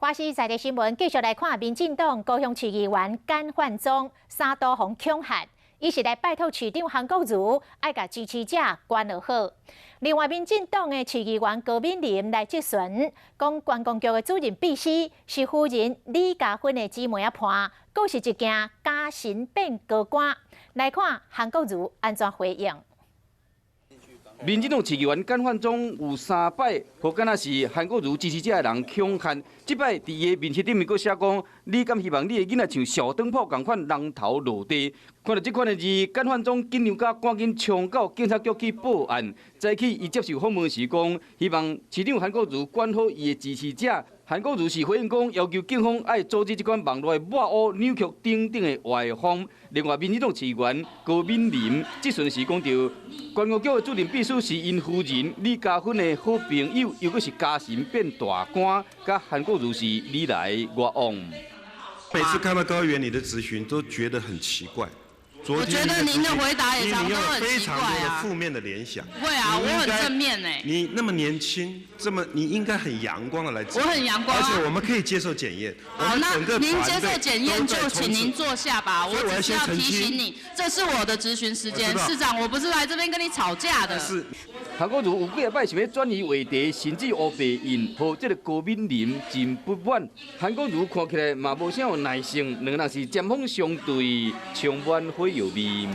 華視在地新聞繼續來看，民進黨高雄市議員簡煥宗三度予恐嚇，伊是來拜託市長韓國瑜愛共支持者管落好。另外，民進黨的市議員高敏玲來質詢，講觀光局的主任秘書是夫人李嘉芬的姊妹仔伴，閣是一件家神變高官。來看韓國瑜按怎回應。民進黨市議員簡煥宗有三擺，予敢若是韓國瑜支持者的人恐嚇。這擺佇伊的面書頂面閣寫講：你敢希望你的囡仔像小燈泡仝款人頭落地？看著這款的字，簡煥宗緊張甲趕緊衝到警察局去報案。早起伊接受訪問時講，希望市長韓國瑜管好伊的支持者。韓國瑜是回應講，要求警方愛阻止這款網路的抹烏、扭曲等等的歪風。另外，民進黨市議員高敏玲質詢時講著，觀光局的主任秘書是𪜶夫人李嘉芬的好朋友，又閣是家神變大官，佮韓國瑜是你來我往。每次看到高議員你的質詢，都覺得很奇怪。我覺得您的回答也常都很非常多的負面的聯想。會啊，我很正面哎。你那麼年輕，這麼你應該很陽光的來。我很陽光。而且我們可以接受檢驗。好，那您接受檢驗就請您坐下吧。我只是要提醒你，這是我的質詢時間，市長，我不是來這邊跟你吵架的。是。韓國瑜有幾擺想欲轉移話題，甚至烏白印，予這個高敏玲真不滿。韓國瑜看起來嘛無啥有耐性，兩人是針鋒相對，充滿火藥味。